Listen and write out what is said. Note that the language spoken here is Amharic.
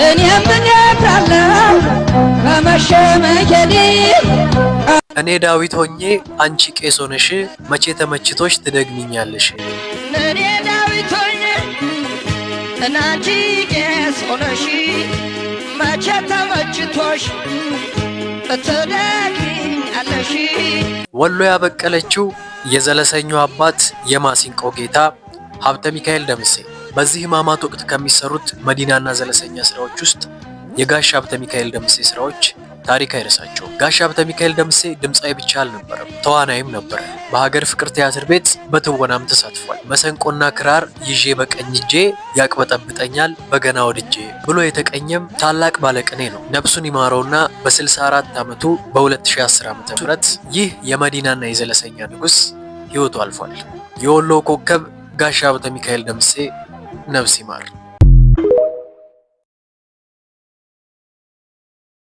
እኔም እነግራለሁ ከመሸ መሄዴ። እኔ ዳዊት ሆኜ አንቺ ቄስ ሆነሽ መቼ ተመችቶሽ ትደግሚኛለሽ? እኔ ዳዊት ሆኜ እናንቺ ቄስ ሆነሽ መቼ ተመችቶሽ ትደግሚኛለሽ? ወሎ ያበቀለችው የዘለሰኛው አባት የማሲንቆ ጌታ ሀብተ ሚካኤል ደምሴ። በዚህ ሕማማት ወቅት ከሚሰሩት መዲናና ዘለሰኛ ስራዎች ውስጥ የጋሽ ሀብተ ሚካኤል ደምሴ ስራዎች ታሪክ አይረሳቸውም። ጋሽ ሀብተ ሚካኤል ደምሴ ድምፃዊ ብቻ አልነበረም፣ ተዋናይም ነበር። በሀገር ፍቅር ቲያትር ቤት በትወናም ተሳትፏል። መሰንቆና ክራር ይዤ በቀኝ እጄ ያቅበጠብጠኛል በገና ወድጄ ብሎ የተቀኘም ታላቅ ባለቅኔ ነው። ነፍሱን ይማረውና በ64 ዓመቱ በ2010 ዓ.ም ይህ የመዲናና የዘለሰኛ ንጉስ ህይወቱ አልፏል። የወሎ ኮከብ ጋሽ ሀብተ ሚካኤል ደምሴ ነፍስ ይማር።